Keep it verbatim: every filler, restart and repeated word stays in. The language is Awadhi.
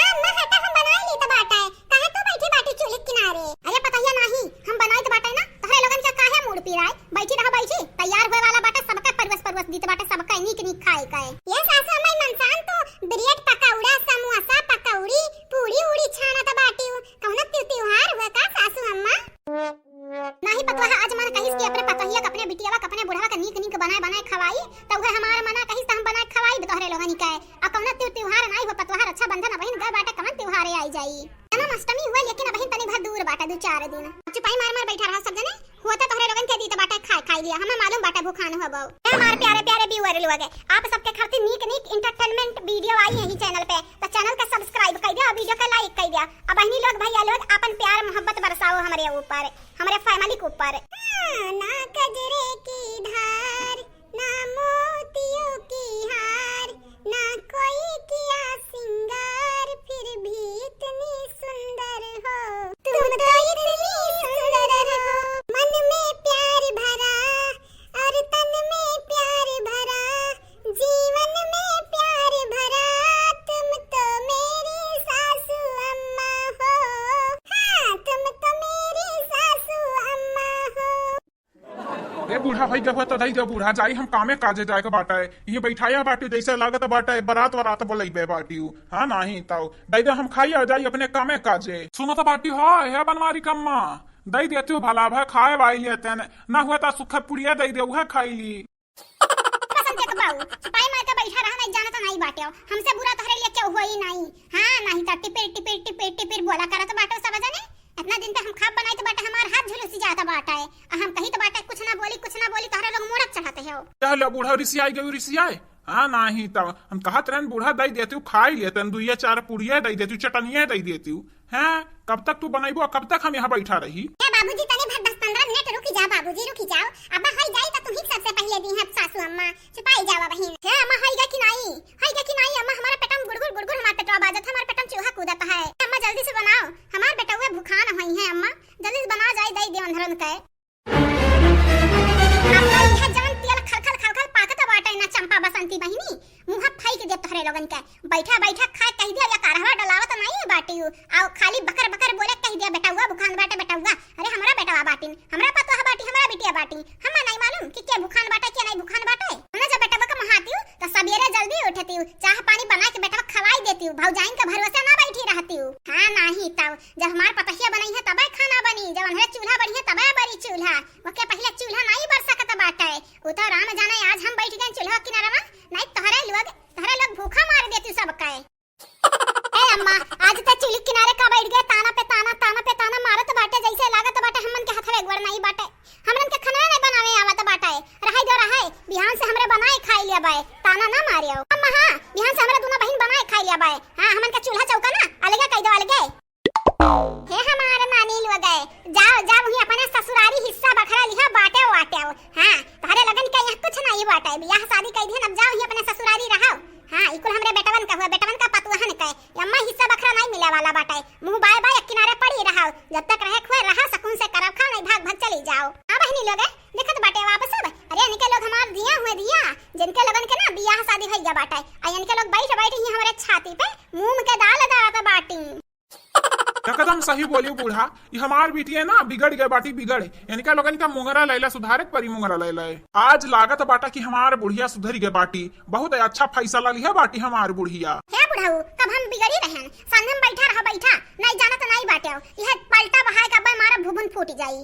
अम्मा, हटा, हम बनाई ली त बाटे। काहे तू बैठी बाटी चूल्ही के किनारे? अरे पतहिया नाही, हम बनाई त बाटे ना, तोहरे लोगन के काहे मूड़ पिराए? बैठी रहो, बैठी, तैयार होए वाला बाटे, सबका परवस परवस दीत बाटे, सबका नीक नीक खाए के। ये सासू अम्मा, ई मनसान तो ब्रेड पकौड़ा, समोसा, पकौड़ी, पूड़ी उड़ी छानत बाटी। कौनो त्यौ-, त्योहार हुए का सासू अम्मा? नाही पतोहा आज मन कहिस कि अपने पतोहिया के, अपने बिटियावा के, अपने बुढ़वा के नीक नीक बनाए बनाए खवाई, त उहे हमार मना कहिस त हम बनाए खवाई तोहरे लोगनी के। आ कौनो त्यौ-, त्योहार नाही हो पतोहा, रक्षाबंधन अबहिन गए बाटे, कवन त्योहारे आई जाई। जन्माष्टमी हुए लेकिन अबहिन तनी भर दूर बाटे, दू चार दिन। अब चुपाई मार मार बैठा रहा सब जने, होता तोहरे लोगन के दीत बाटे खाए, खाई लिया, हमें मालूम बाटे भूखान होबो। ए हमार प्यारे प्यारे viewer लोग, आप सबके खातिर नीक नीक entertainment video आई यही channel पे, तो channel का subscribe कर दिया और video का like कर दिया। अब बहिनी लोग, भैया लोग, अपन प्यार मोहब्बत बरसाओ हमरे ऊपर, हमरे family के ऊपर। हाँ, ना कजरे की धार, ना मोतियों की हार, ना कोई किया सिंगार, फिर भी इतनी सुंदर हो, तुम तो इतनी सुंदर हो। मन में प्यार भरा और तन में प्यार भरा, जीवन में प्यार भरा, तुम तो मेरी सासू अम्मा हो। हाँ, तुम तो मेरी सासू अम्मा हो। ए बूढ़ा भई, जब तो दई दे बूढ़ा, जाई हम कामे काजे जाए के बाटे। ये बैठाया बाटी, जैसे लागत बाटे बारात वारात बोलैबे बाटी। हाँ, नाही तो दई दे, हम खाई आ जाई अपने कामे काजे। सुनो तो बाटी हो, हे बनवारी कम्मा, दई देती हूँ भला भाई, खाए वाई लेते हैं, ना हुआ तो सुखा पुड़िया दई दे, उहे खाई ली। कसम से बाऊ, चुपाई मार के बैठा रहा, नहीं जाना तो नहीं बाटे। हमसे बुरा तोहरे लिए क्यों हुई नहीं? हाँ, नहीं तो टिपिर, टिपिर, टिपिर, टिपिर बोला करत बाटे सब जने। इतना दिन पे हम खाब बनाई तो बाटे हमार हाथ झुलसी जाता बाटे। आ हम कही तो बाटे कुछ ना बोली, कुछ ना बोली, तोहरे लोग मोड़क चढ़ाते हो। चलो बूढ़ा रिसियाई गई, रिसियाए। हाँ, नाही तो हम कहत रहन बूढ़ा दई देती हूँ, खाई लेतन, दुइया चार पुड़िया दई देती हूँ, चटनिया दई देती हूँ। हैं, कब तक तू बनइबो, कब तक हम यहाँ बैठा रही? ए बाबूजी, तनी भर दस पन्द्रह मिनट रुकी जा बाबूजी, रुकी जाओ। अब होई जाई त तुही सबसे पहिले दी है सासू अम्मा, चुपाई जावा बहिन। हे अम्मा, होई गा कि नाई? होई गा कि नाई अम्मा? हमारा पेटम गुड़गुड़ गुड़गुड़ हमार पेटवा बाजत, हमार पेटम चूहा कूदत है। अम्मा जल्दी से बनाओ, हमार बेटउए भूखान होई है अम्मा, जल्दी से बना जाई, दई दे अंधरन के। अब तो इहे जवन तेल खलखल खलखल पाकत बाटे ना चंपा बसंती बहिनी, मुँह फेंक दे तोहरे लोगन के। बैठा बैठा खाए कह दिया या कारहवा डलावत नहीं बाटी। आओ खाली बकर बकर बोले कह दिया, बेटउआ भुखान बाटे बेटउआ। अरे हमरा बेटवा बाटिन, हमरा पतोह बाटी, हमरा बिटिया बाटी, हमें नहीं मालूम कि के भुखान बाटे के नहीं भुखान बाटे। हमने जब बेटवा के महाती तो सबेरे जल्दी उठती, चाह पानी बना के बेटवा खवाई देती, भौजाइन के भरोसे ना बैठी रहती। हाँ नाही तब जब हमार पतहिया बनई है तबे खाना बनी, जब हमारे चूल्हा बनी है तबे बरी चूल्हा। ओके पहिले चूल्हा नाई बर सकत बाटे। उ तो राम जाने आज हम बैठ गए चूल्हा किनारवा, नाई तोहरे लोग, तोहरे लोग भूखा मार देती सबके। ए अम्मा, आज ते चूल्ही किनारे का बैठ गए, ताना पे ताना, ताना पे ताना मारत बाटे, जैसे लागत बाटे हमन के हथवे गोड़ नाई बाटे, हमन के खाना नहीं बनावे आवत बाटे। रहे दो रहे, बिहान से हमरे बनाए खाई लिया बाय, ताना ना मारियो। अम्मा हाँ, बिहान से हमरे दोनों बहिन बनाए खाई लिया बाय। हाँ, हमन के चूल्हा चौका ना अलगे कह दो, अलगे। हे हमार नानी लोग, जाओ, जाओ, वहीं अपने ससुरारी हिस्सा बखरा लिहा, बाटे वाटे। हाँ, तोहरे लगन के यहाँ कुछ नहीं बाटे, बियाह शादी कई दिन, अब जाओ, वहीं अपने ससुरारी रहो। हाँ, ई कुल हमरे बेटवन का हुआ, बेटवन का पतुहन के, अम्मा हिस्सा बखरा नहीं मिले वाला बाटे। मुँह बाय बाय एक किनारे पड़ी रहो, जब तक रहे खुए रहो, सुकून से करब खाओ, नहीं भाग भाग चली जाओ। हाँ बहिनी लोग, देखत बाटे वापस अब, अरे इनके लोग हमार धिया हुए धिया, जिनके लोगन के ना बियाह शादी भइया बाटे, आ इनके लोग बैठ बैठ ही हमरे छाती पे मूंग के दाल डालत बाटी। एकदम सही बोली बूढ़ा, ई हमार बिटिया ना बिगड़ गए बाटी बिगड़। इनका लोगन का मुंगरा लैला सुधारे के परी मुंगरा लैला। आज लागत बाटा कि हमार बुढ़िया सुधरी गए बाटी, बहुत अच्छा फैसला लिहा बाटी हमार बुढ़िया। हे बुढ़ऊ, कब हम बिगड़ी रहन, सामने में बैठा रहा बैठा, नहीं जाना तो नहीं बाटे, यह पलटा बहाए का अब्बे मारा भुबुन फूट जाई।